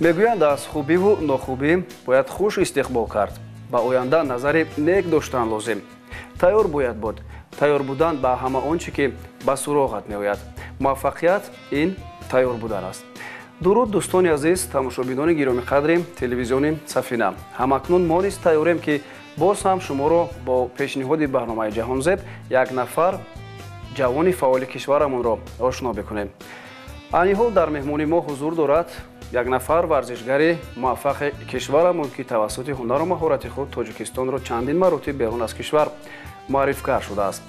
Мегӯянд, аз хубиву нохубӣ бояд хуш истиқбол кард, ба оянда назари нек доштан лозим. Тайёр бояд буд, тайёр будан ба ҳама он чӣ ки ба суроғат меояд. Муваффақият ин тайёр будан аст. Дуруд, дӯстони азиз, тамошобинони гиромиқадри телевизиони Сафина. Ҳамакнун мо низ тайёрем, ки боз ҳам шуморо бо пешниҳоди барномаи Ҷаҳонзеб як нафар ҷавони фаъоли кишварамонро ошно бикунем. Айни ҳол дар меҳмони мо ҳузур дорад як нафар варзишгари муваффақи кишварамон, ки тавассути ҳунару маҳорати худ Тоҷикистонро чандин маротиб берун аз кишвар муаррифкар шудааст.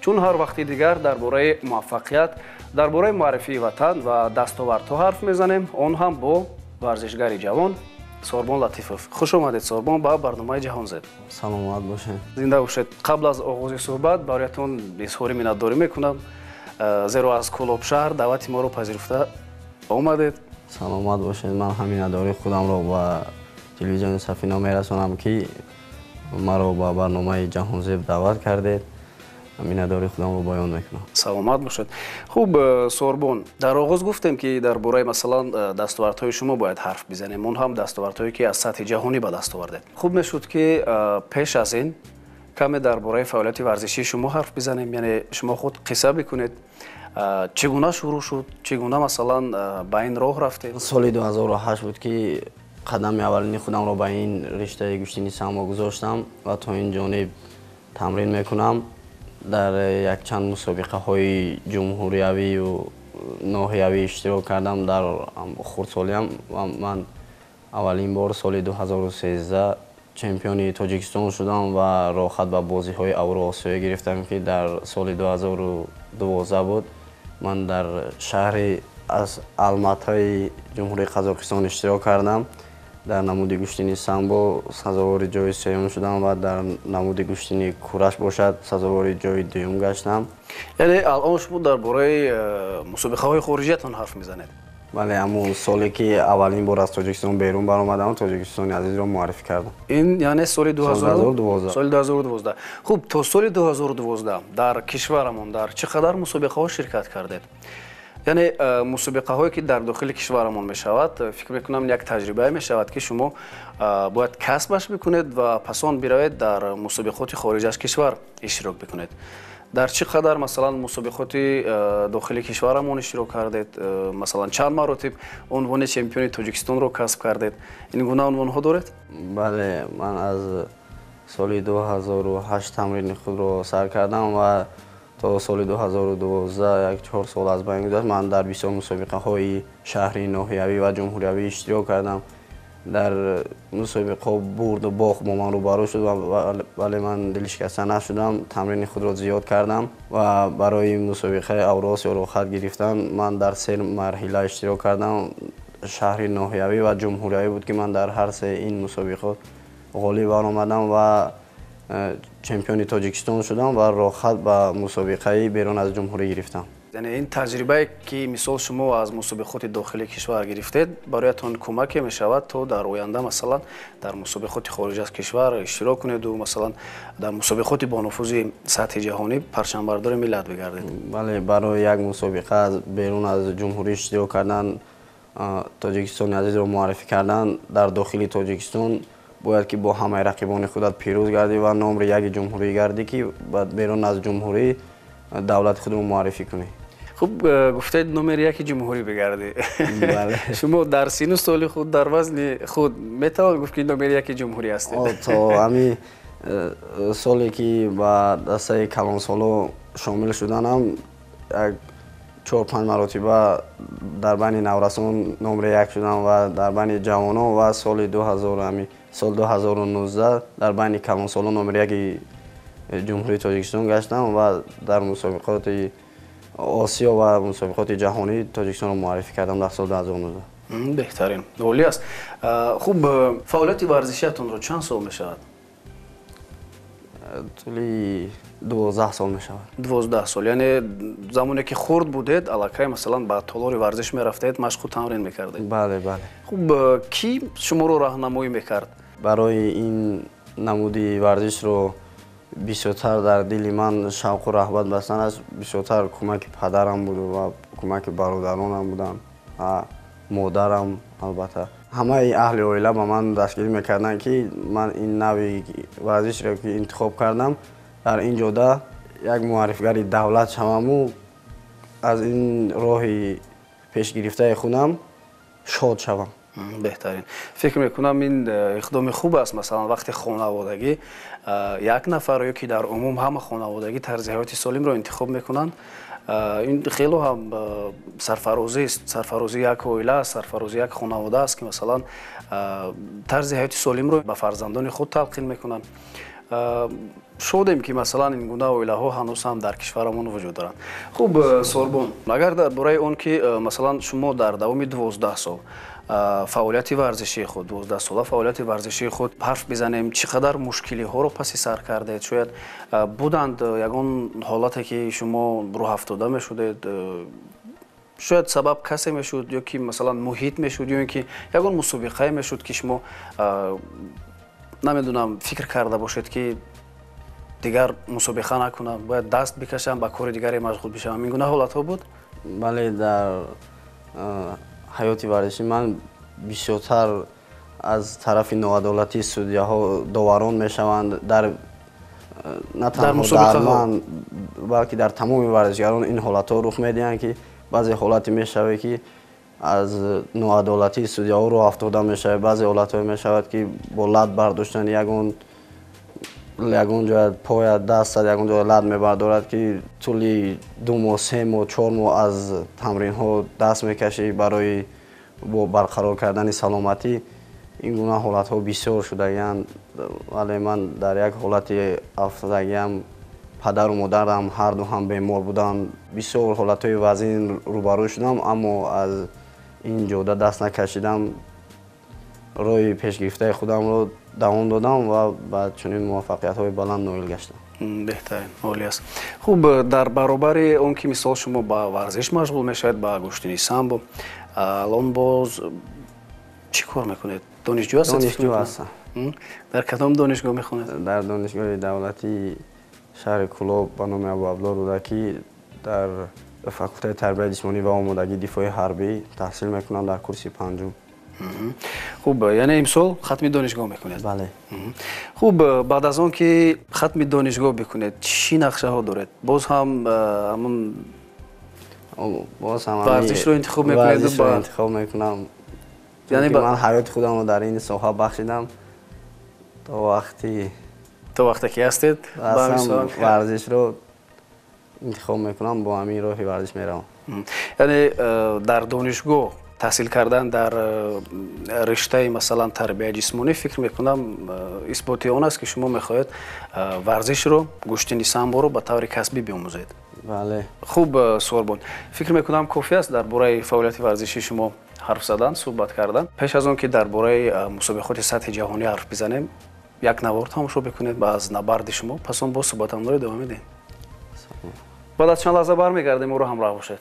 Чун ҳар вақти дигар дар бораи муваффақият, дар бораи муаррифии ватан ва дастовардҳо ҳарф мезанем, он ҳам бо варзишгари ҷавон Сорбон Латифов. Хуш омадед, Сорбон, ба барномаи Ҷаҳонзеб. Саломат бошед. Зинда бошед. Қабл аз оғози суҳбат бароятон изҳори миннатдорӣ мекунам, зеро аз Кӯлоб шаҳр даъвати моро пазируфта омадед. Саломат бошед. Ман ҳам миннатдории худамро ба телевизиони Сафино мерасонам, ки маро ба барномаи Ҷаҳонзеб даъват кардед. Миннатдории худамро баён мекунам. Саломат бошед. Хуб, Сорбон, дар оғоз гуфтем, ки дар бораи, масалан, дастовардҳои шумо бояд ҳарф бизанем, он ҳам дастовардҳое, ки аз сатҳи ҷаҳонӣ ба даст овардед. Хуб мешуд, ки пеш аз ин каме дар бораи фаъолияти варзишии шумо ҳарф бизанем, яъне шумо худ қисса бикунед, чӣ гуна шурӯъ шуд, чӣ гуна, масалан, ба ин роҳ рафтед? Соли 2008 буд, ки қадами аввалини худамро ба ин риштаи гӯштини самбо гузоштам ва то ин ҷониб тамрин мекунам. Дар якчанд мусобиқаҳои ҷумҳуриявию ноҳиявӣ иштирок кардам дар хурдсолиам ва ман аввалин бор соли 2013 чемпиони Тоҷикистон шудам ва роҳхат ба бозиҳои Авроосиёӣ гирифтам, ки дар соли 2012 буд. Ман дар шаҳри Алматаи Ҷумҳурии Қазоқистон иштирок кардам. Дар намуди гӯштини самбо сазовори ҷои сеюм шудам ва дар намуди гӯштини кураш бошад, сазовори ҷои дуюм гаштам. Яъне алон шумо дар бораи мусобиқаҳои хориҷиятон ҳарф мезанед? Бале, ҳамун соле, ки аввалин бор аз Тоҷикистон берун баромадам, Тоҷикистони азизро муаррифӣ кардам. Ин яъне соли 2012. Соли 2012. Хуб, то соли 2012 дар кишварамон дар чӣ қадар мусобиқаҳо ширкат кардед? Яъне мусобиқаҳое, ки дар дохили кишварамон мешавад, фикр мекунам, як таҷрибае мешавад, ки шумо бояд касбаш бикунед ва пас он биравед, дар мусобиқоти хориҷ аз кишвар иштирок бикунед. Дар чӣ қадар, масалан, мусобиқоти дохили кишварамон иштирок кардед? Масалан, чанд маротиб унвони чемпиони Тоҷикистонро касб кардед? Ин гуна унвонҳо доред? Бале, ман аз соли 2008 тамрини худро сар кардам ва то соли 2012, як 4 сол аз байн гузашт. Ман дар бисёр мусобиқаҳои шаҳрӣ, ноҳиявӣ ва ҷумҳуриявӣ иштирок кардам. Дар мусобиқаҳо бурду бохт бо ман рӯбарӯ шуд, вале ман дилшикаста нашудам, тамрини худро зиёд кардам ва барои мусобиқаи Авроосиё роҳхат гирифтан ман дар се марҳила иштирок кардам: шаҳри, ноҳиявӣ ва ҷумҳуриявӣ буд, ки ман дар ҳар се ин мусобиқот ғолиб баромадам ва чемпиони Тоҷикистон шудам ва роҳхат ба мусобиқаи берун аз ҷумҳурӣ гирифтам. Яъне ин таҷрибае, ки мисол шумо аз мусобиқоти дохили кишвар гирифтед, бароятон кӯмаке мешавад, то дар оянда, масалан, дар мусобиқоти хориҷ аз кишвар иштирок кунеду, масалан, дар мусобиқоти бонуфузи сатҳи ҷаҳонӣ парчамбардори миллат бигардед? Бале, барои як мусобиқа берун аз ҷумҳурӣ иштирок кардан, Тоҷикистони азизро муаррифӣ кардан дар дохили Тоҷикистон, бояд ки бо ҳамаи рақибони худат пирӯз гардӣ ва номри яки ҷумҳурӣ гардӣ, ки берун аз ҷумҳурӣ давлати худро муаррифӣ кунӣ. Хуб, гуфтаед, номери яки ҷумҳурӣ бигардӣ. Шумо дар сину соли худ, дар вазни худ метавон гуфт, ки номери яки ҷумҳурӣ ҳастед? То ҳами соле, ки ба дастаи калонсоло шомил шуданам, як чор панҷ маротиба дар байни наврасон номри як шудам ва дар байни ҷавонон ва соли дуҳазор ҳами соли 2019 дар байни калонсолон номери яки Ҷумҳурии Тоҷикистон гаштам ва дар мусобиқоти Осиё ва мусобиқоти ҷаҳонӣ Тоҷикистонро муаррифӣ кардам дар соли 2019. Беҳтарин, олӣ аст. Хуб, фаъолияти варзишиятонро чанд сол мешавад? Тӯли 12 сол мешавад. 12 сол. Яъне замоне ки хурд будед, аллакай, масалан, ба толори варзиш мерафтед, машқу тамрин мекардед? Бале. Хуб, кӣ шуморо роҳнамоӣ мекард? Барои ин намуди варзишро бисёртар дар дили ман шавқу раҳбат бастан аст, бисёртар кӯмаки падарам буд ва кӯмаки бародаронам буданд ва модарам, албатта. Ҳамаи аҳли оила ба ман дастгирӣ мекарданд, ки ман ин нави варзишро ки интихоб кардам, дар ин ҷода як муаррифгари давлат шаваму аз ин роҳи пешгирифтаи худам шод шавам. Беҳтарин. Фикр мекунам, ин иқдоми хуб аст. Масалан, вақте хонаводагӣ як нафар ё ки дар умум ҳама хонаводагӣ тарзи ҳаёти солимро интихоб мекунанд, ин хело ҳам сарфарозист, сарфарозии як оила аст, сарфарозии як хонавода аст, ки масалан тарзи ҳаёти солимро ба фарзандони худ талқин мекунанд. Шодем, ки масалан ин гуна оилаҳо ҳанӯз ҳам дар кишварамон вуҷуд доранд. Хуб, Сорбон, агар дар бораи он ки масалан шумо дар давоми 12 сол фаъолияти варзишии худ, 12 сола фаъолияти варзишии худ ҳарф бизанем, чӣ қадар мушкилиҳоро паси сар кардед? Шояд буданд ягон ҳолате, ки шумо рӯҳафтода мешудед, шояд сабаб касе мешуд ё ки масалан муҳит мешуд, ё ин ки ягон мусобиқае мешуд, ки шумо намедонам, фикр карда бошед, ки дигар мусобиқа накунам, бояд даст бикашам, ба кори дигаре машғул бишавам. Ин гуна ҳолатҳо буд? Бале, дар ҳаёти варзиши ман бисёртар аз тарафи ноадолатии судяҳо, доварон мешаванд. Дар на танҳо дар ман, балки дар тамоми варзишгарон ин ҳолатҳо рух медиҳанд, ки баъзе ҳолате мешавад, ки аз ноадолатии судяҳо роҳ афтода мешавад, баъзе ҳолатҳое мешавад, ки бо лат бардоштани ягон ҷоя поя, дастат ягон ҷоя лат мебардорад, ки тӯли 2 моҳ, 3 моҳ, 4 моҳ аз тамринҳо даст мекашӣ барои бо барқарор кардани саломатӣ. Ин гуна ҳолатҳо бисёр шудагианд, вале ман дар як ҳолати афтодагиам. Падару модарам ҳарду ҳам бемор буданд, бисёр ҳолатҳои вазин рӯбарӯ шудам, аммо аз ин ҷода даст накашидам, роҳи пешгирифтаи худамро давом додам ва ба чунин муваффақиятҳои баланд ноил гаштам. Беҳтарин, олӣ аст. Хуб, дар баробари он ки мисол шумо ба варзиш машғул мешавед, ба гӯштини самбо, алон боз чӣ кор мекунед? Донишҷӯ ҳастед? Донишҷӯ ҳастам. Дар кадом донишгоҳ мехонед? Дар донишгоҳи давлатии шаҳри Кӯлоб ба номи Абуабдулло Рӯдакӣ дар факултаи тарбияи ҷисмонӣ ва омодагии дифои ҳарбӣ таҳсил мекунам, дар курси 5. Хуб, яъне имсол хатми донишгоҳ мекунед? Бале. Хуб, баъд аз он ки хатми донишгоҳ бикунед, чӣ нақшаҳо доред? Боз ҳам ҳамун варзишро интихоб мекунед? Варзишро интихоб мекунам. Яъне ман ҳаёти худамро дар ин соҳа бахшидам. То вақте ки ҳастед варзишро интихоб мекунам, бо ҳамин роҳи варзиш меравам. Яъне дар донишгоҳ таҳсил кардан дар риштаи масалан тарбияи ҷисмонӣ, фикр мекунам, исботи он аст, ки шумо мехоҳед варзишро, гӯштини самборо ба таври касбӣ биомӯзед. Бале. Хуб, Сорбон, фикр мекунам, кофӣ аст дар бораи фаъолияти варзишии шумо ҳарф задан, суҳбат кардан. Пеш аз он ки дар бораи мусобиқоти сатҳи ҷаҳонӣ ҳарф бизанем, як навор тамошо бикунед аз набарди шумо, пас он боз суҳбатамонро идома медиҳем. Баъд аз чанд лаҳза бармегардем, ӯро ҳамроҳ бошед.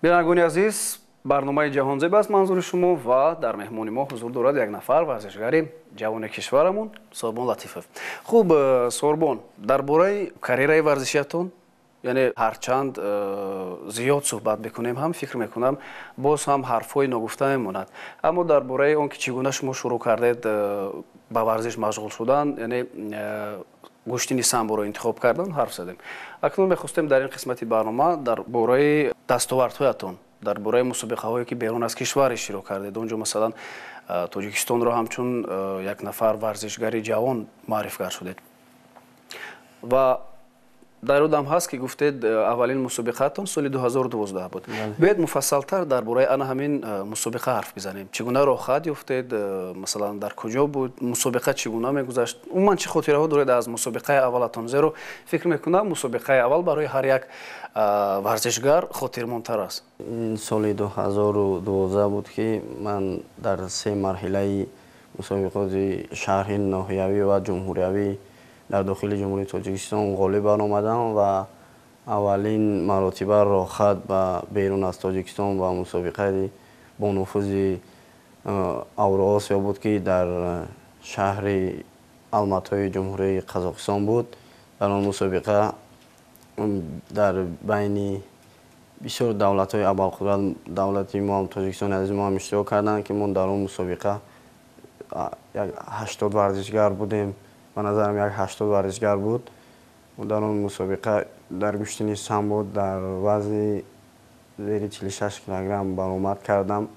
Бинандагони азиз, Барномаи Ҷаҳонзеб аст манзури шумо ва дар меҳмони мо ҳузур дорад як нафар варзишгари ҷавони кишварамон Сорбон Латифов. Хуб, Сорбон, дар бораи карьераи варзишиятон, яъне ҳарчанд зиёд суҳбат бикунем ҳам, фикр мекунам, боз ҳам ҳарфҳои ногуфта мемонад. Аммо дар бораи он ки чӣ гуна шумо шурӯъ кардед ба варзиш машғул шудан, яъне гӯштини самборо интихоб кардан, ҳарф задем. Акнун мехостем дар ин қисмати барнома дар бораи дастовардҳоятон, дар бораи мусобиқаҳое ки берун аз кишвар иштирок кардед, он ҷо масалан Тоҷикистонро ҳамчун як нафар варзишгари ҷавон муаррифгар шудед. Ва дар ёдам ҳаст ки гуфтед, аввалин мусобиқаатон соли 2012 буд. Биёед, муфассалтар дар бораи ана ҳамин мусобиқа ҳарф бизанем. Чӣ гуна роҳхат ёфтед, масалан, дар куҷо буд мусобиқа, чӣ гуна мегузашт, умуман чӣ хотираҳо доред аз мусобиқаи аввалатон? Зеро фикр мекунам, мусобиқаи аввал барои ҳар як варзишгар хотирмонтар аст. Ин соли 2012 буд, ки ман дар се марҳилаи мусобиқоти шаҳри, ноҳиявӣ ва ҷумҳуриявӣ дар дохили Ҷумҳурии Тоҷикистон ғолиб баромадам ва аввалин маротиба роҳхат ба берун аз Тоҷикистон ба мусобиқаи бонуфузи Авроосиё буд, ки дар шаҳри Алматои Ҷумҳурии Қазоқистон буд. Дар он мусобиқа дар байни бисёр давлатҳои абарқудрат давлати мо, Тоҷикистони азизи мо ҳам иштирок карданд, ки мо дар он мусобиқа як 80 варзишгар будем. Ба назарам, як 80 варзишгар буд. Дар он мусобиқа дар гӯштини самбо дар вазни зери 46 килограмм баромад кардам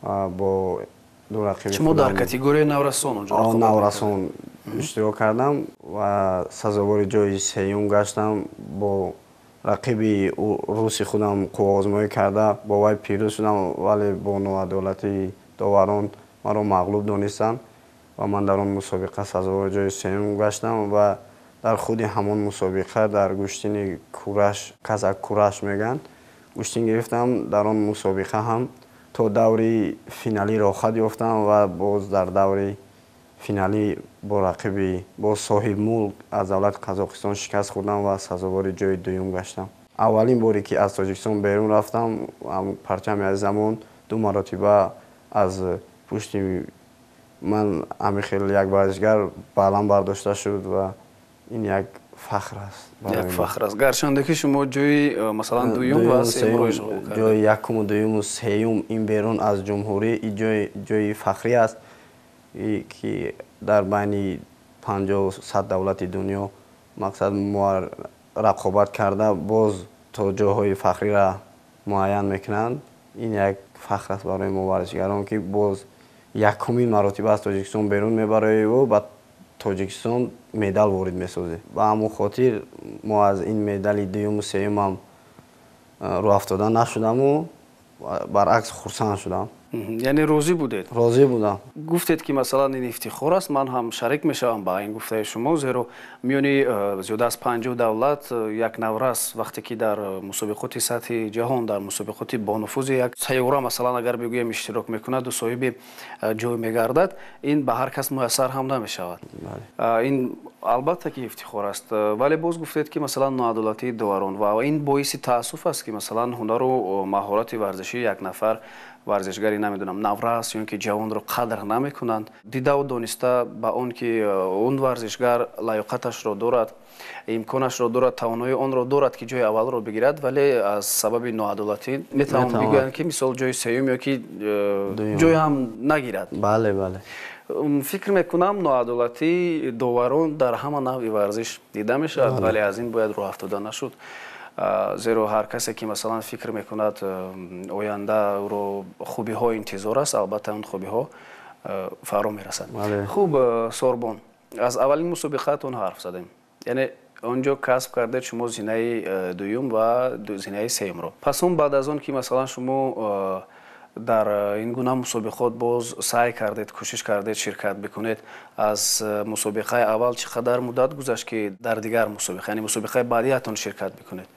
бо ду рақиби. Шумо дар категорияи наврасон онҷо? Наврасон иштирок кардам ва сазовори ҷои сеюм гаштам. Бо рақиби руси худам қувваозмоӣ карда, бо вай пирӯз шудам, вале бо ноадолатии доварон маро мағлуб донистанд ва ман дар он мусобиқа сазовори ҷои сеюм гаштам. Ва дар худи ҳамон мусобиқа дар гӯштини кураш, казак кураш мегӯянд, гӯштин гирифтам. Дар он мусобиқа ҳам то даври финалӣ роҳхат ёфтам ва боз дар даври финалӣ бо рақиби, бо соҳибмулк аз давлати Қазоқистон шикаст хӯрдам ва сазовори ҷои дуюм гаштам. Аввалин боре ки аз Тоҷикистон берун рафтам, парчами азизамон ду маротиба аз пушти ман ҳамин хел як варзишгар баланд бардошта шуд ва ин як фахр аст. Як фахр аст, гарчанде ки шумо ҷои масалан дуюм ва сеюмро ишғол кардед. Ҷои якуму дуюму сеюм, ин берун аз ҷумҳурӣ, ҷои фахрӣ аст, ки дар байни 50, 100 давлати дунё мақсад рақобат карда, боз то ҷойҳои фахриро муайян мекунанд. Ин як фахр аст барои мо варзишгарон, ки боз якумин маротиба аз Тоҷикистон берун мебароеву ба Тоҷикистон медал ворид месозем. Ба ҳамон хотир мо аз ин медали дуюму сеюмам рӯафтода нашудаму баръакс хурсанд шудам. Яъне розӣ будед? Розӣ будам. Гуфтед, ки масалан ин ифтихор аст. Ман ҳам шарик мешавам ба ин гуфтаи шумо, зеро миёни зиёда аз 50 давлат як наврас вақте ки дар мусобиқоти сатҳи ҷаҳон, дар мусобиқоти бонуфузи як сайёра, масалан, агар бигӯем, иштирок мекунаду соҳиби ҷой мегардад, ин ба ҳар кас муяссар ҳам намешавад. Ин албатта ки ифтихор аст. Вале боз гуфтед, ки масалан ноадолатии доварон, ва ин боиси таассуф аст, ки масалан ҳунару маҳорати варзишии як нафар варзишгари, намедонам, наврас ё ки ҷавонро қадр намекунанд, дидаву дониста ба он ки он варзишгар лаёқаташро дорад, имконашро дорад, тавоноии онро дорад, ки ҷои аввалро бигирад, вале аз сабаби ноадолатӣ метавон бигӯянд, ки мисол ҷои сеюм ё ки ҷой ҳам нагирад. Бале, бале. Фикр мекунам, ноадолатии доварон дар ҳама навъи варзиш дида мешавад, вале аз ин бояд роҳ афтода нашуд, зеро ҳар касе ки масалан фикр мекунад, оянда ӯро хубиҳо интизор аст, албатта он хубиҳо фаро мерасад. Хуб, Сорбон, аз аввалин мусобиқаатон ҳарф задем, яъне он ҷо касб кардед шумо зинаи дуюм ва зинаи сеюмро. Пас он баъд аз он ки масалан шумо дар ин гуна мусобиқот боз саъй кардед, кӯшиш кардед ширкат бикунед, аз мусобиқаи аввал чӣ қадар муддат гузашт, ки дар дигар мусобиқа, яъне мусобиқаи баъдиятон ширкат бикунед?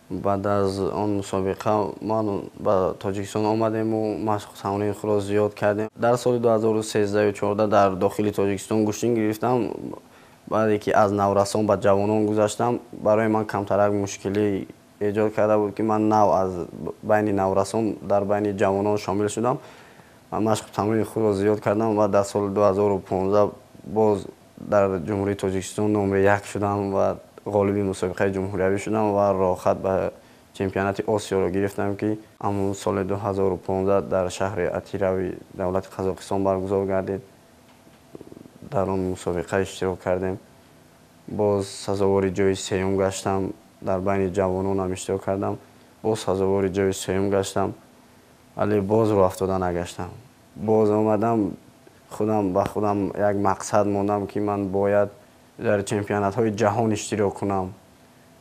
Баъд аз он мусобиқа ман ба Тоҷикистон омадему машқу тамрини худро зиёд кардем. Дар соли 2013-14 дар дохили Тоҷикистон гӯштин гирифтам. Баъде ки аз наврасон ба ҷавонон гузаштам, барои ман камтарак мушкилӣ эҷод карда буд, ки ман нав аз байни наврасон дар байни ҷавонон шомил шудам. Ман машқу тамрини худро зиёд кардам ва дар соли 2015 боз дар Ҷумҳурии Тоҷикистон номери 1 шудам ва ғолиби мусобиқаи ҷумҳуриявӣ шудам ва роҳхат ба чемпионати Осиёро гирифтам, ки ҳамон соли 2015 дар шаҳри Атирави давлати Қазоқистон баргузор гардид. Дар он мусобиқа иштирок кардем. Боз сазовори ҷои сеюм гаштам. Дар байни ҷавононам иштирок кардам. Боз сазовори ҷои сеюм гаштам. Вале боз рӯ афтода нагаштам. Боз омадам, худам ба худам як мақсад мондам, ки ман бояд дар чемпионатҳои ҷаҳон иштирок кунам.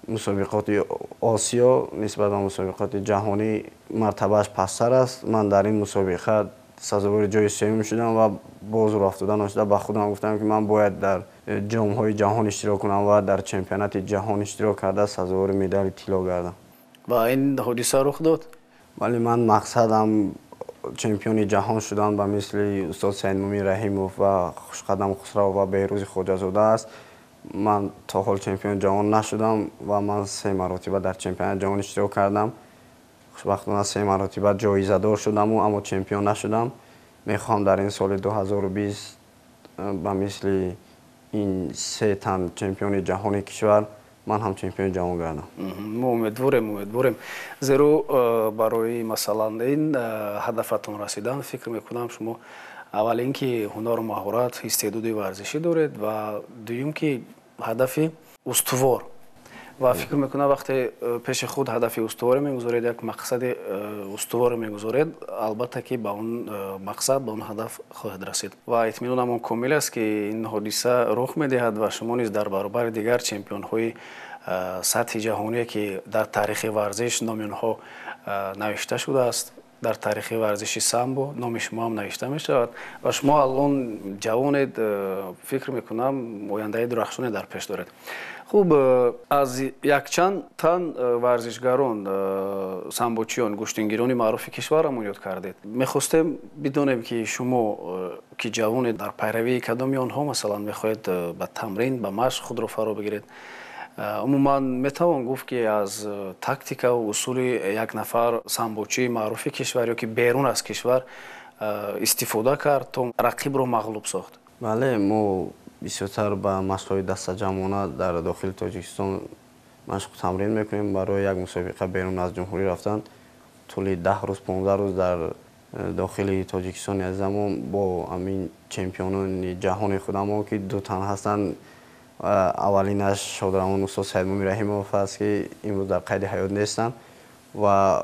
Мусобиқоти Осиё нисбат ба мусобиқоти ҷаҳонӣ мартабааш пасттар аст. Ман дар ин мусобиқа сазовори ҷои сеюм шудам ва боз рӯ афтода нашуда ба худам гуфтам, ки ман бояд дар ҷомҳои ҷаҳон иштирок кунам ва дар чемпионати ҷаҳон иштирок карда сазовори медали тилло гардам. Ва ин ҳодиса рух дод? Вале ман мақсадам чемпиони ҷаҳон шудан ба мисли устод Саидмумин Раҳимов ва Хушқадам Хусравов ва Беҳрӯзи Хоҷазода аст. Ман то ҳол чемпиони ҷаҳон нашудам ва ман 3 маротиба дар чемпионати ҷаҳон иштирок кардам. Хушбахтона 3 маротиба ҷоизадор шудаму, аммо чемпион нашудам. Мехоҳам дар ин соли 2020 ба мисли ин 3 тан чемпиони ҷаҳони кишвар ман ҳам чемпиони ҷаҳон гардам. Мо умедворем, зеро барои масалан ин ҳадафатон расидан фикр мекунам шумо аввал ин ки ҳунару маҳорат, истеъдоди варзишӣ доред ва дуюм ки ҳадафи устувор. Ва фикр мекунам вақте пеши худ ҳадафи устуворе мегузоред, як мақсади устуворе мегузоред, албатта ки ба он мақсад, ба он ҳадаф хоҳед расид. Ва итминонам он комил аст, ки ин ҳодиса рух медиҳад ва шумо низ дар баробари дигар чемпионҳои сатҳи ҷаҳоние, ки дар таърихи варзиш номи онҳо навишта шудааст, дар таърихи варзиши самбо номи шумо ҳам навишта мешавад. Ва шумо аллон ҷавонед, фикр мекунам ояндаи дурахшоне дар пеш доред. Хуб, аз якчанд тан варзишгарон, самбочиён, гӯштингирони маъруфи кишварамон ёд кардед. Мехостем бидонем, ки шумо, ки ҷавонед, дар пайравии кадоми онҳо масалан мехоҳед ба тамрин, ба машқ худро фаро бигиред. Умуман метавон гуфт, ки аз тактикаву усули як нафар самбочии маъруфи кишвар ё ки берун аз кишвар истифода кард, то рақибро мағлуб сохт? Бале, мо бисёртар ба машқҳои дастаҷамъона дар дохили Тоҷикистон машқу тамрин мекунем. Барои як мусобиқа берун аз ҷумҳурӣ рафтан тӯли 10 рӯз, 15 рӯз дар дохили Тоҷикистони азизамон бо ҳамин чемпионони ҷаҳони худамо, ки 2 тан ҳастанд. Аввалинаш шодравон устод Саидмумин Раҳимов аст, ки имрӯз дар қайди ҳаёт нестанд, ва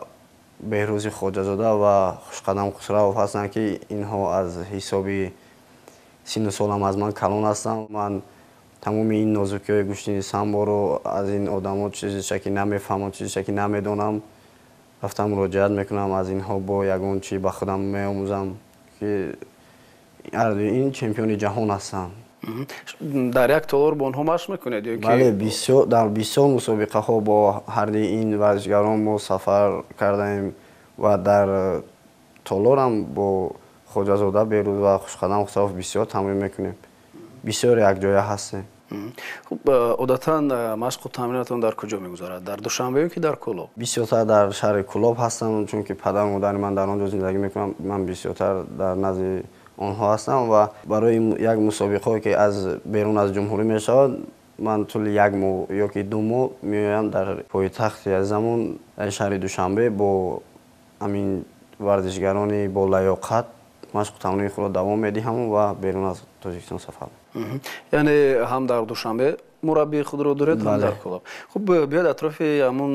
Беҳрӯзи Хоҷазода ва Хушқадам Хусравов ҳастанд, ки инҳо аз ҳисоби сину солам аз ман калон ҳастанд. Ман тамоми ин нозукиҳои гӯштини самборо аз ин одамо чизеша ки намефаҳмам, чизеша ки намедонам, рафта муроҷиат мекунам аз инҳо, бо ягон чи ба худам меомӯзам, ки ин чемпиони ҷаҳон ҳастанд. Дар як толор бо онҳо машқ мекунед ё ки? Бале, дар бисёр мусобиқаҳо бо ҳарди ин варзишгарон мо сафар кардаем ва дар толорам бо Хоҷазода Беҳрӯз ва Хушқадам Хусравов бисёр тамрин мекунем. Бисёр якҷоя ҳастем. Хуб, одатан машқу тамринатон дар куҷо мегузарад? Дар Душанбе ё ки дар Кӯлоб? Бисёртар дар шаҳри Кӯлоб ҳастам, чунки падару модари ман дар он ҷо зиндагӣ мекунанд. Ман бисёртар дар назди онҳо ҳастам ва барои як мусобиқое, ки аз берун аз ҷумҳурӣ мешавад, ман тӯли 1 моҳ ё ки 2 моҳ меоям дар пойтахти азизамон, дар шаҳри Душанбе, бо ҳамин варзишгарони болаёқат машқу тамрини худро давом медиҳам ва берун аз Тоҷикистон сафар. Яъне ҳам дар Душанбе мураббии худро доред, ҳам дар Кӯлоб. Хуб, биёед атрофи ҳамун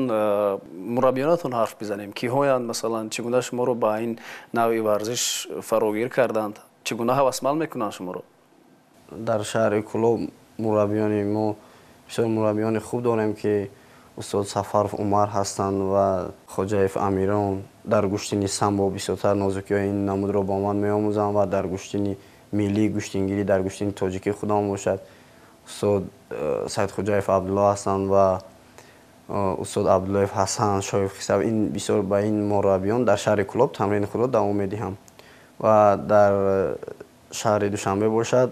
мураббиёнатон ҳарф бизанем. Киҳоянд, масалан, чӣ гуна шуморо ба ин навъи варзиш фарогир карданд? Чӣ гуна ҳавасманд мекунанд шуморо? Дар шаҳри Кӯлоб мураббиёни мо бисёр мураббиёни хуб дорем, ки устод Сафаров Умар ҳастанд ва Хоҷаев Амирон. Дар гӯштини самбо бисёртар нозукиҳои ин намудро бо ман меомӯзанд ва дар гӯштини миллии гӯштингирӣ, дар гӯштини тоҷикӣ худам бошад, устод Саидхоҷаев Абдулло ҳастанд ва устод Абдуллоев Ҳасан, Шоев Хисрав. Ин бисёр ба ин мураббиён дар шаҳри Кӯлоб тамрини худро давом медиҳам. Ва дар шаҳри Душанбе бошад,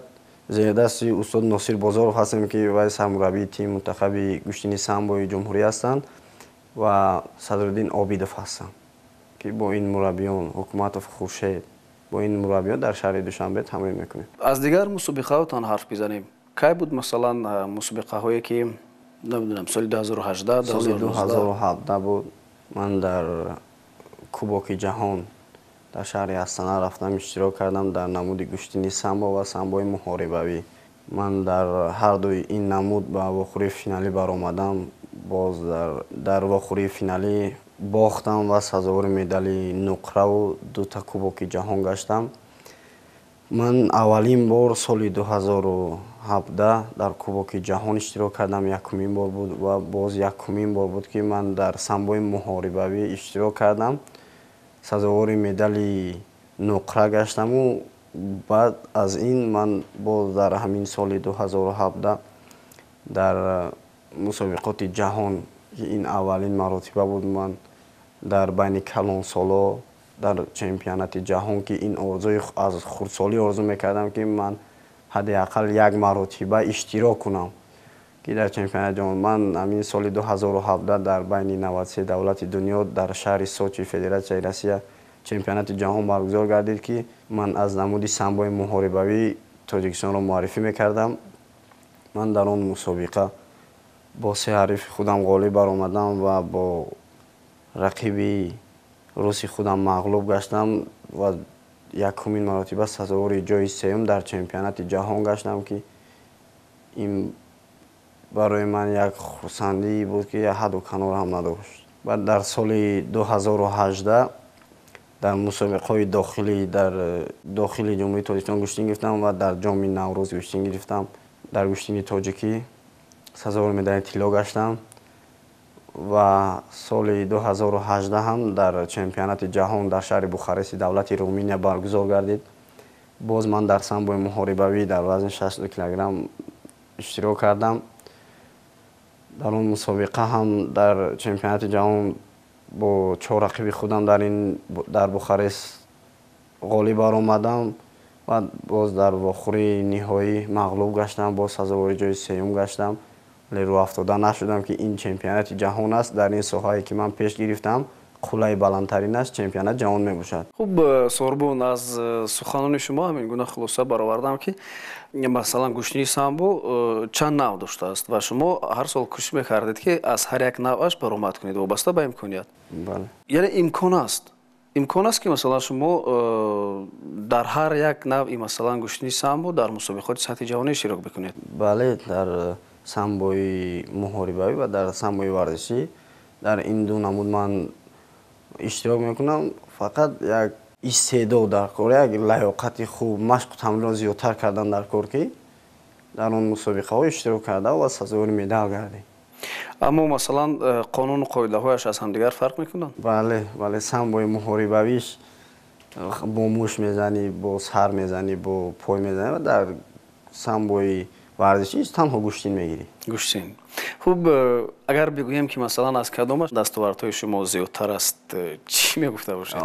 зердасти устод Носир Бозоров ҳастем, ки вай сармураббии тими мунтахаби гӯштини самбои ҷумҳурӣ ҳастанд Ва Садриддин Обидов ҳастам, ки бо ин мураббиён, Ҳукуматов Хуршед, бо ин мураббиён дар шаҳри Душанбе тамрин мекунем. Аз дигар мусобиқаотон ҳарф бизанем. Кай буд, масалан, мусобиқаҳое ки, намедонам, соли 2018? Соли 2017 буд. Ман дар Кубоки ҷаҳон дар шаҳри Астана рафтам, иштирок кардам дар намуди гӯштини самбо ва самбои муҳорибавӣ. Ман дар ҳардуи ин намуд ба вохӯрии финалӣ баромадам. Боз дар вохӯрии финалӣ бохтам ва сазовори медали нуқраву дута Кубоки ҷаҳон гаштам. Ман аввалин бор соли 2017 дар Кубоки ҷаҳон иштирок кардам, якумин бор буд, ва боз якумин бор буд, ки ман дар самбои муҳорибавӣ иштирок кардам, сазовори медали нуқра гаштаму баъд аз ин ман боз дар ҳамин соли 2017 дар мусобиқоти ҷаҳон, ки ин аввалин маротиба буд, ман дар байни калонсоло дар чемпионати ҷаҳон, ки ин орзуи аз хурдсолӣ орзу мекардам, ки ман ҳадди ақал як маротиба иштирок кунам, ки дар чемпионати ҷаҳон, ман ҳамин соли 2017 дар байни 93 давлати дунё дар шаҳри Сочи, Федератсияи Россия, чемпионати ҷаҳон баргузор гардид, ки ман аз намуди самбои муҳорибавӣ Тоҷикистонро муаррифӣ мекардам. Ман дар он мусобиқа бо се ҳарифи худам ғолиб баромадам ва бо рақиби руси худам мағлуб гаштам ва якумин маротиба сазовори ҷои сеюм дар чемпионати ҷаҳон гаштам, ки ин барои ман як хурсандӣ буд, ки ҳадду канор ҳам надошт. Баъд дар соли 2018 дар мусобиқаҳои дохилӣ дар дохили Ҷумҳурии Тоҷикистон гӯштин гирифтам ва дар Ҷоми Наврӯз гӯштин гирифтам. Дар гӯштини тоҷикӣ сазовори медали тилло гаштам ва соли 2018 ҳам дар чемпионати ҷаҳон дар шаҳри Бухарести давлати Руминия баргузор гардид. Боз ман дар самбои муҳорибавӣ дар вазни 62 килограмм иштирок кардам. Дар он мусобиқа ҳам дар чемпионати ҷаҳон бо чор рақиби худам дар Бухарест ғолиб баромадам ва боз дар вохӯрии ниҳоӣ мағлуб гаштам, боз сазовори ҷои сеюм гаштам, вале рӯафтода нашудам, ки ин чемпионати ҷаҳон аст. Дар ин соҳае ки ман пеш гирифтам, қуллаи баландтаринаш чемпионат ҷаҳон мебошад. Хуб, Сорбон, аз суханони шумо ҳамин гуна хулоса баровардам, ки масалан гӯштини самбо чанд нав доштааст ва шумо ҳар сол кӯшиш мекардед, ки аз ҳар як навъаш баромад кунед вобаста ба имконият. Яъне имкон аст, ки масалан шумо дар ҳар як навъи, масалан, гӯштини самбо дар мусобиқоти сатҳи ҷаҳонӣ иштирок бикунед? Бале, дар самбои муҳорибавӣ ва дар самбои варзишӣ, дар ин ду намуд ман иштирок мекунам. Фақат як истеъдод дар кор, як лаёқати хуб, машқу тамринро зиёдтар кардан дар кор, ки дар он мусобиқаҳо иштирок карда ва сазовори медал гардем. Аммо масалан қонуну қоидаҳояш аз ҳамдигар фарқ мекунанд? Бале, самбои муҳорибавиш бо муш мезанӣ, бо сар мезанӣ, бо пой мезанӣ ва дар самбои варзишӣ танҳо гӯштин мегирӣ. Гӯштин. Хуб, агар бигӯем, ки масалан аз кадомаш дастовардҳои шумо зиёдтар аст, чӣ мегуфта бошед?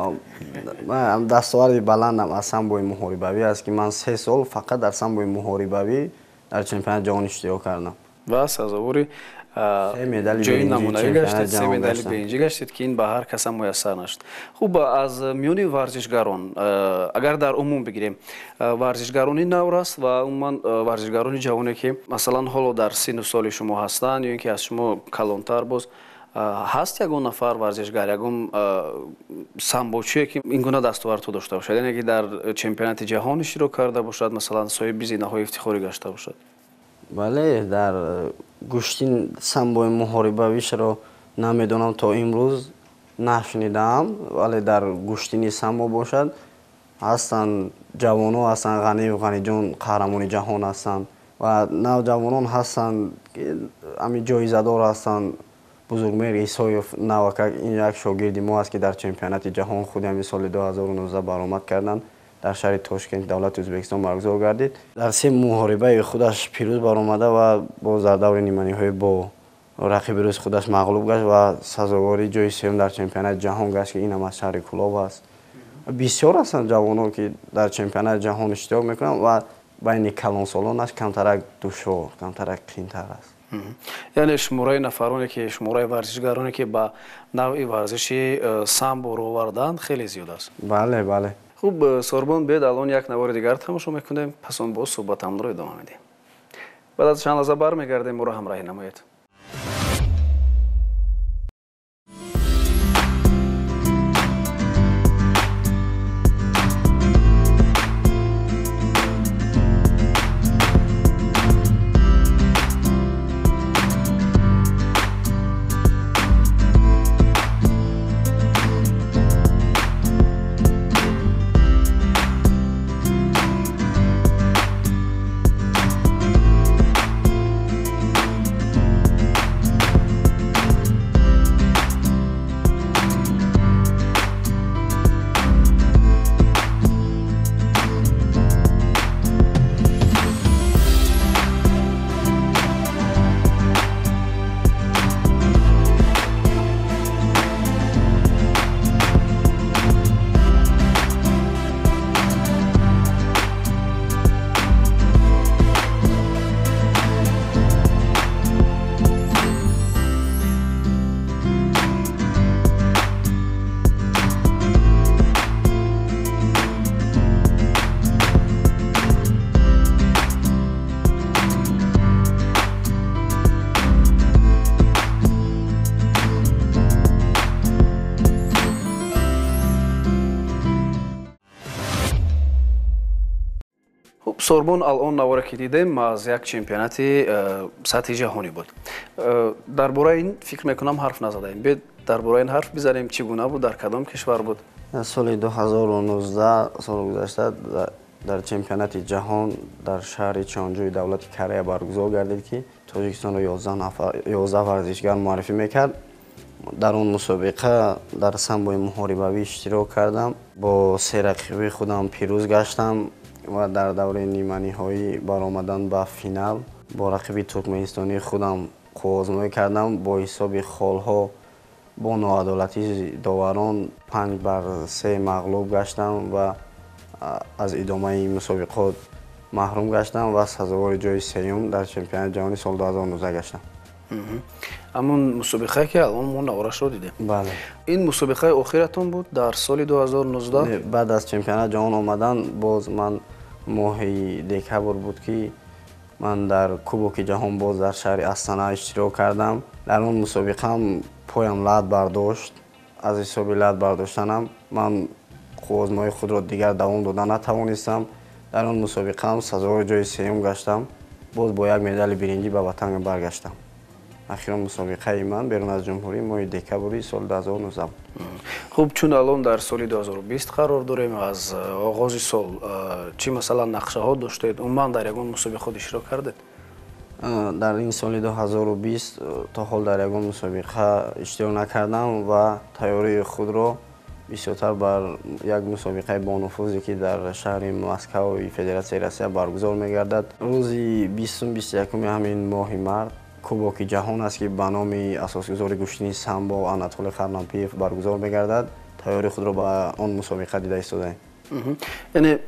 Дастоварди баландам аз самбои муҳорибавӣ аст, ки ман 3 сол фақат дар самбои муҳорибавӣ дар чемпионати ҷаҳон иштирок кардам. Ва сазовори ҷои намунавӣ гаштед, се медали биринҷӣ гаштед, ки ин ба ҳар каса муяссар нашуд. Хуб, аз миёни варзишгарон, агар дар умум бигирем, варзишгарони навраст ва умуман варзишгарони ҷавоне, ки масалан ҳоло дар синну соли шумо ҳастанд ё ин ки аз шумо калонтар, боз ҳаст ягон нафар варзишгар, ягон самбочие, ки ин гуна дастовардҳо дошта бошад, яъне ки дар чемпионати ҷаҳон иштирок карда бошад, масалан соҳиби зинаҳои ифтихорӣ гашта бошад? Бале, дар гӯштин самбои муҳорибавишро намедонам, то имрӯз нашунидаам, вале дар гӯштини самбо бошад, ҳастанд ҷавонҳо ҳастанд. Ғаниев Ғаниҷон қаҳрамони ҷаҳон ҳастанд ва навҷавонон ҳастанд, ҳамин ҷоизадор ҳастанд. Бузургмеҳр Исоев навакак, ин як шогирди мо аст, ки дар чемпионати ҷаҳон худи ҳамин соли 2019 баромад карданд, дар шаҳри Тошкент, давлати Ӯзбекистон баргузор гардид. Дар се муҳорибаи худаш пирӯз баромада ва боз дар даври ниманиҳоӣ бо рақиби рӯзи худаш мағлуб гашт ва сазовори ҷои сеюм дар чемпионати ҷаҳон гашт, ки инам аз шаҳри Кӯлоб аст. Бисёр ҳастанд ҷавонон, ки дар чемпионати ҷаҳон иштирок мекунанд, ва байни калонсолонаш камтарак душвор, камтарак қиинтар аст. Яъне шумораи нафароне ки, шумораи варзишгароне ки ба навъи варзиши самбо рӯ оварданд, хеле зиёд аст. Бале, бале. Хуб, Сорбон, биёед алон як навори дигар тамошо мекунем, пас он боз суҳбатамонро идома медиҳем. Баъд аз чанд лаҳза бармегардем, моро ҳамроҳӣ намоед. Сорбон, алон наворе ки дидем аз як чемпионати сатҳи ҷаҳонӣ буд. Дар бораи ин фикр мекунам ҳарф назадаем. Биёед дар бораи ин ҳарф бизанем, чӣ гуна буд, дар кадом кишвар буд? Соли 2019, соли гузашта, дар чемпионати ҷаҳон дар шаҳри Чонҷӯи давлати Корея баргузор гардид, ки Тоҷикистонро 11 варзишгар муаррифӣ мекард. Дар он мусобиқа дар самбои муҳорибавӣ иштирок кардам, бо се рақиби худам пирӯз гаштам ва дар давраи ниманиҳоӣ баромадан ба финал бо рақиби туркманистонии худам қувваозмоӣ кардам. Бо ҳисоби холҳо бо ноадолатии доварон 5-3 мағлуб гаштам ва аз идомаи мусобиқот маҳрум гаштам ва сазовори ҷои сеюм дар чемпионати ҷаҳони соли 2019 гаштам. Ҳамон мусобиқае ки алон мо наворашро дидем. Бале. Ин мусобиқаи охиратон буд дар соли 2019? Баъд аз чемпионати ҷаҳон омадан боз ман моҳи декабр буд, ки ман дар Кубоки ҷаҳон боз дар шаҳри Астана иштирок кардам. Дар он мусобиқаам поям лат бардошт. Аз ҳисоби лат бардоштанам ман қувваозмоии худро дигар давом дода натавонистам. Дар он мусобиқаам сазовори ҷои сеюм гаштам. Боз бо як медали биринҷӣ ба ватан баргаштам. Ахирон мусобиқаи ман берун аз ҷумҳурӣ моҳи декабри соли 2019 буд. Хуб, чун алон дар соли 2020 қарор дорем, аз оғози сол чӣ масалан нақшаҳо доштед? Умуман дар ягон мусобиқот иштирок кардед? Дар ин соли 2020 то ҳол дар ягон мусобиқа иштирок накардам ва тайёрии худро бисёртар бар як мусобиқаи бонуфузе, ки дар шаҳри Москваи Федератсияи Россия баргузор мегардад. Рӯзи 20-21 ҳамин моҳи март Кубоки ҷаҳон аст, ки ба номи асосгузори гӯштини самбо Анатолий Харлампиев баргузор мегардад. Тайёрии худро ба он мусобиқа дида истодаем. Яъне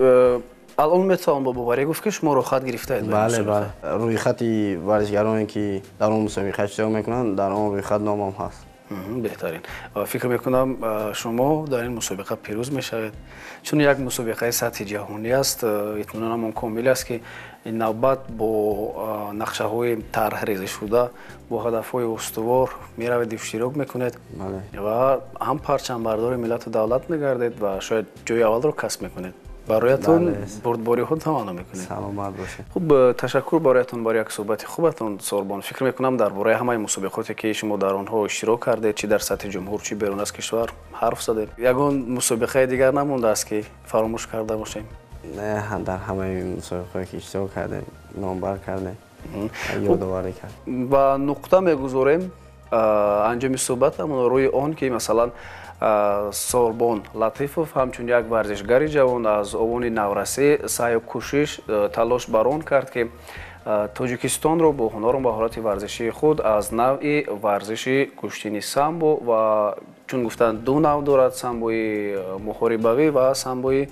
алон метавон бо боварӣ гуфт, ки шумо рӯйхат гирифтаед? Бале, бале. Рӯйхати варзишгароне, ки дар он мусобиқа иштирок мекунанд, дар он рӯйхат номам ҳаст. Беҳтарин. Фикр мекунам, шумо дар ин мусобиқа пирӯз мешавед, чун як мусобиқаи сатҳи ҷаҳонӣ аст. Итминонам он комил аст, ки ин навбат бо нақшаҳои тарҳрезишуда, бо ҳадафҳои устувор меравед, иштирок мекунед ва ҳам парчамбардори миллату давлат мегардед ва шояд ҷои аввалро касб мекунед. Бароятон бурдбориҳо таманно мекунем. Саломат бошед. Хуб, ташаккур бароятон барои як суҳбати хубатон, Сорбон. Фикр мекунам дар бораи ҳамаи мусобиқоте, ки шумо дар онҳо иштирок кардед, чӣ дар сатҳи ҷумҳур, чӣ берун аз кишвар, ҳарф задем. Ягон мусобиқаи дигар намондааст, ки фаромӯш карда бошем? Не, дар ҳамаи мусобиқое ки иштирок кардем, номбар кардем, ёдоварӣ кардем. Ба нуқта мегузорем анҷоми суҳбатамон рӯи он, ки масалан Сорбон Латифов ҳамчун як варзишгари ҷавон аз овони наврасӣ саъю кӯшиш, талош бар он кард, ки Тоҷикистонро бо ҳунару маҳорати варзишии худ аз навъи варзиши гӯштини самбо ва чун гуфтанд ду навъ дорад, самбои муҳорибавӣ ва самбои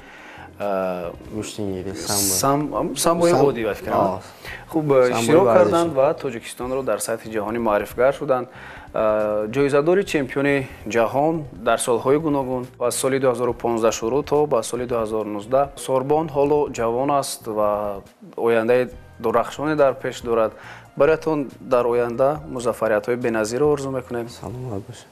Самбои оддӣ ба фикрам. Хуб, иштирок карданд ва Тоҷикистонро дар сатҳи ҷаҳонӣ муаррифгар шуданд. Ҷоизадори чемпиони ҷаҳон дар солҳои гуногун аз соли 2015 шурӯъ то ба соли 2019. Сорбон ҳоло ҷавон аст ва ояндаи дурахшоне дар пеш дорад. Бароятон дар оянда музаффариятҳои беназирро орзу мекунем. Саломат бошед.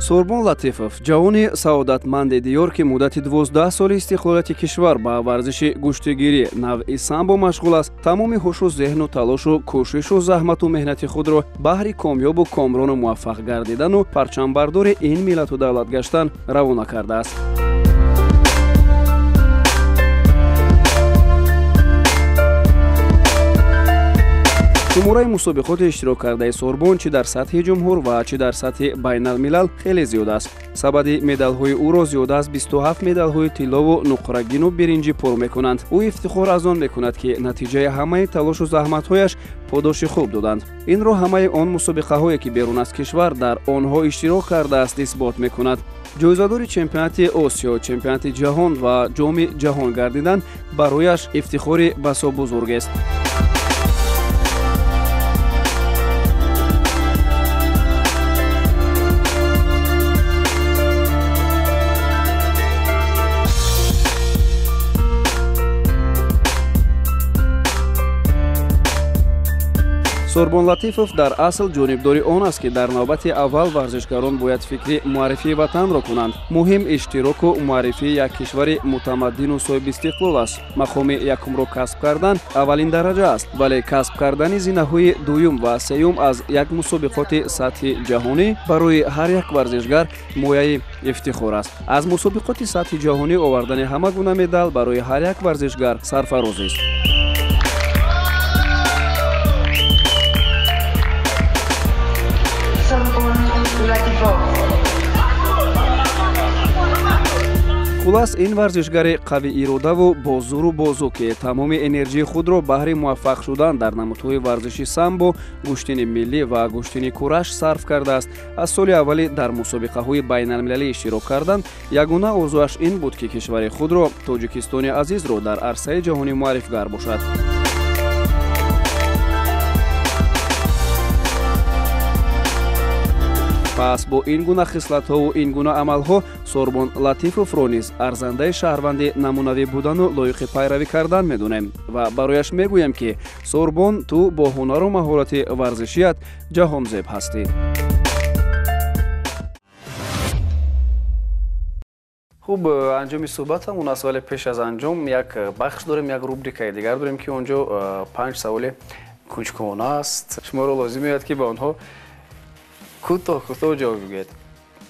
Сорбон Латифов ҷавони саодатманди диёр, ки муддати 12 соли истиқлолияти кишвар ба варзиши гӯштигирӣ навъи самбо машғул аст, тамоми ҳушу зеҳну талошу кӯшишу заҳмату меҳнати худро баҳри комёбу комрону муваффақ гардидану парчамбардори ин миллату давлат гаштан равона кардааст. Шумораи мусобиқоти иштироккардаи Сорбон чӣ дар сатҳи ҷумҳур ва чӣ дар сатҳи байналмилал хеле зиёд аст. Сабади медалҳои ӯро зиёда аз 27 медалҳои тиллову нуқрагину биринҷӣ пур мекунанд. Ӯ ифтихор аз он мекунад, ки натиҷаи ҳамаи талошу заҳматҳояш подоши хуб доданд. Инро ҳамаи он мусобиқаҳое, ки берун аз кишвар дар онҳо иштирок кардааст, исбот мекунад. Ҷоизадори чемпионати Осиё, чемпионати ҷаҳон ва ҷоми ҷаҳон гардидан барояш ифтихори басо бузургест. Сорбон Латифов дар асл ҷонибдори он аст, ки дар навбати аввал варзишгарон бояд фикри муаррифии ватанро кунанд. Муҳим иштироку муаррифии як кишвари мутамаддину соҳибистиқлол аст. Мақоми якумро касб кардан аввалин дараҷа аст, вале касб кардани зинаҳои дуюм ва сеюм аз як мусобиқоти сатҳи ҷаҳонӣ барои ҳар як варзишгар мояи ифтихор аст. Аз мусобиқоти сатҳи ҷаҳонӣ овардани ҳама гуна медал барои ҳар як варзишгар сарфарозист. Хулас, ин варзишгари қавииродаву бозуру бозу, ки тамоми энержии худро баҳри муваффақ шудан дар намудҳои варзиши самбо, гӯштини миллӣ ва гӯштини кураш сарф кардааст, аз соли аввалӣ дар мусобиқаҳои байналмилалӣ иштирок кардан, ягона орзуаш ин буд, ки кишвари худро, Тоҷикистони азизро дар арсаи ҷаҳонӣ муаррифгар бошад. Пас бо ин гуна хислатҳову ин гуна амалҳо Сорбон Латифовро низ арзандаи шаҳрванди намунавӣ будану лоиқи пайравӣ кардан медонем ва барояш мегӯем, ки Сорбон, ту бо ҳунару маҳорати варзишият ҷаҳонзеб ҳастӣ. Хуб, анҷоми суҳбатамон аст, вале пеш аз анҷом як бахш дорем, як рубрикаи дигар дорем, ки он ҷо 5 саволи кунҷковона аст. Шуморо лозим меояд, ки ба онҳо кӯтоҳ кӯтоҳ ҷавоб бигӯед.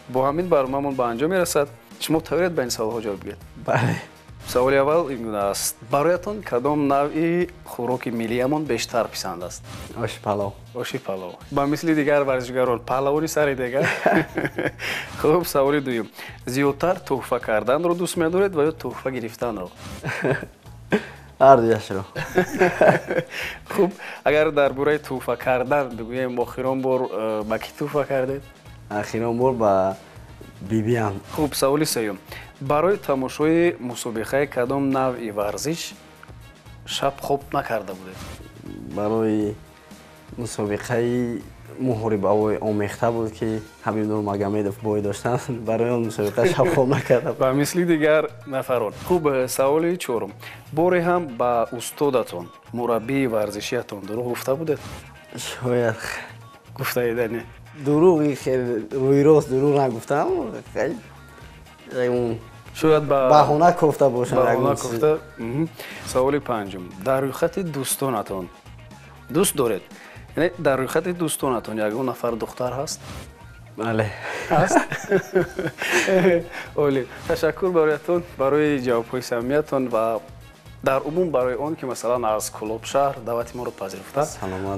Бо ҳамин барномаамон ба анҷом мерасад. Шумо тавонед ба ин саволҳо ҷавоб бигӯед? Бале. Саволи аввал ин гуна аст: бароятон кадом навъи хӯроки миллиамон бештар писанд аст? Оши палов. Оши палов. Ба мисли дигар варзишгарон паҳлавони сари дигар. Хуб, саволи дуюм: зиёдтар тӯҳфа карданро дӯст медоред ва ё тӯҳфа гирифтанро? Ҳар дуяшро. Хуб, агар дар бораи тӯҳфа кардан бигӯем, охирон бор ба кӣ тӯҳфа кардед? Охирон бор ба бибиам. Хуб, саволи сеюм: барои тамошои мусобиқаи кадом навъи варзиш шаб хоб накарда будед? Барои мусобиқаи муҳорибаҳои омехта буд, ки Ҳабиб Нурмагомедов бой доштанд, барои он мусобиқа шаб хоб накардам. Ба мисли дигар нафарон. Хуб, саволи чорум: боре ҳам ба устодатон, мураббии варзишиятон дурӯғ гуфта будед? Шояд. Гуфтаеда не? Дурӯғи рӯйрост дурӯғ нагуфтам. Шояд баҳона кофта бошам. Баҳона кофта. Саволи панҷум: дар рӯйхати дӯстонатон дӯст доред? Яъне дар рӯйхати дӯстонатон ягон нафар духтар ҳаст? Бале. Ҳаст? Олӣ. Ташаккур бароятон, барои ҷавобҳои самимиятон ва дар умум барои он ки масалан аз Кӯлоб шаҳр даъвати моро пазируфта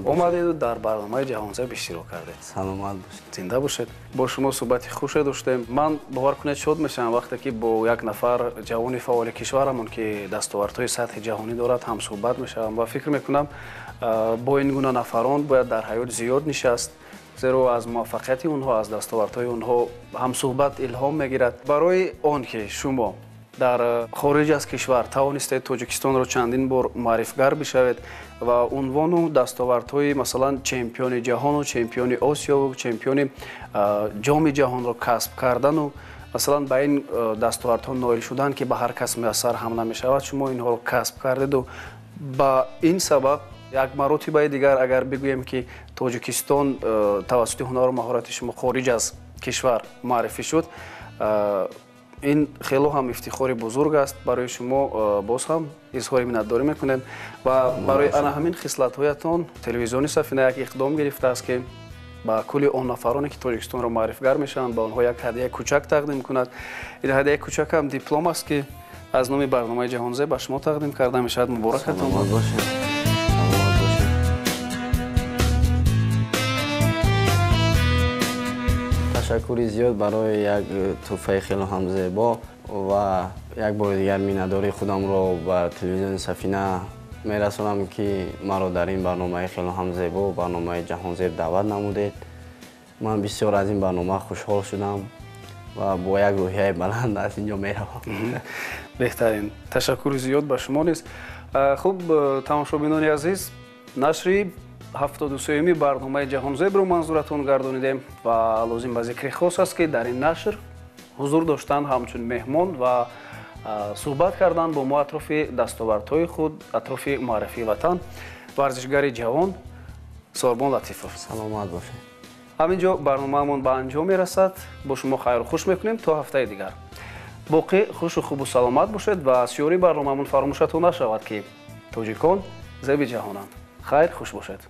омадеду дар барномаи ҷаҳонзеб иштирок кардед. Саломат бошед. Зинда бошед. Бо шумо суҳбати хуше доштем. Ман бовар кунед шод мешавам вақте ки бо як нафар ҷавони фаъоли кишварамон, ки дастовардҳои сатҳи ҷаҳонӣ дорад, ҳамсуҳбат мешавам ва фикр мекунам бо ин гуна нафарон бояд дар ҳаёт зиёд нишаст, Зеро аз муваффақияти онҳо, аз дастовардҳои онҳо ҳамсӯҳбат илҳом мегирад. Барои он ки шумо дар хориҷ аз кишвар тавонистед Тоҷикистонро чандин бор муаррифгар бишавед ва унвону дастовардҳои масалан чемпиони ҷаҳону чемпиони Осиёву чемпиони ҷоми ҷаҳонро касб кардану масалан ба ин дастовардҳо ноил шудан, ки ба ҳар кас муяссар ҳам намешавад, шумо инҳоро касб кардеду ба ин сабаб як маротибаи дигар агар бигӯем ки Тоҷикистон тавассути ҳунару маҳорати шумо хориҷ аз кишвар муаррифӣ шуд, ин хело ҳам ифтихори бузург аст барои шумо. Боз ҳам изҳори миннатдорӣ мекунем ва барои ана ҳамин хислатҳоятон телевизиони Сафина як иқдом гирифтааст, ки ба кулли он нафароне ки Тоҷикистонро муаррифгар мешаванд, ба онҳо як ҳадияи кӯчак тақдим кунад. Ин ҳадияи кӯчак ҳам диплом аст, ки аз номи барномаи Ҷаҳонзеб ба шумо тақдим карда мешавад. Муборакатон бошад. Ташаккури зиёд барои як тӯҳфаи хело ҳам зебо ва як бори дигар миннатдории худамро ба телевизиони Сафина мерасонам, ки маро дар ин барномаи хело ҳам зебо, барномаи Ҷаҳонзеб даъват намудед. Ман бисёр аз ин барнома хушҳол шудам ва бо як рӯҳияи баланд аз ин ҷо меравам. Беҳтарин. Ташаккури зиёд ба шумо низ. Хуб, тамошобинони азиз, нашри 73-юми барномаи Ҷаҳонзебро манзуратон гардонидем ва лозим ба зикри хос аст, ки дар ин нашр ҳузур доштан ҳамчун меҳмон ва суҳбат кардан бо мо атрофи дастовардҳои худ, атрофи муаррифии ватан варзишгари ҷавон Сорбон Латифов. Саломат бошед. Ҳамин ҷо барномаамон ба анҷом мерасад. Бо шумо хайру хуш мекунем то ҳафтаи дигар. Боқӣ хушу хубу саломат бошед ва сиёри барномаамон фаромӯшатон нашавад, ки тоҷикон зеби ҷаҳонанд. Хайр, хуш бошед.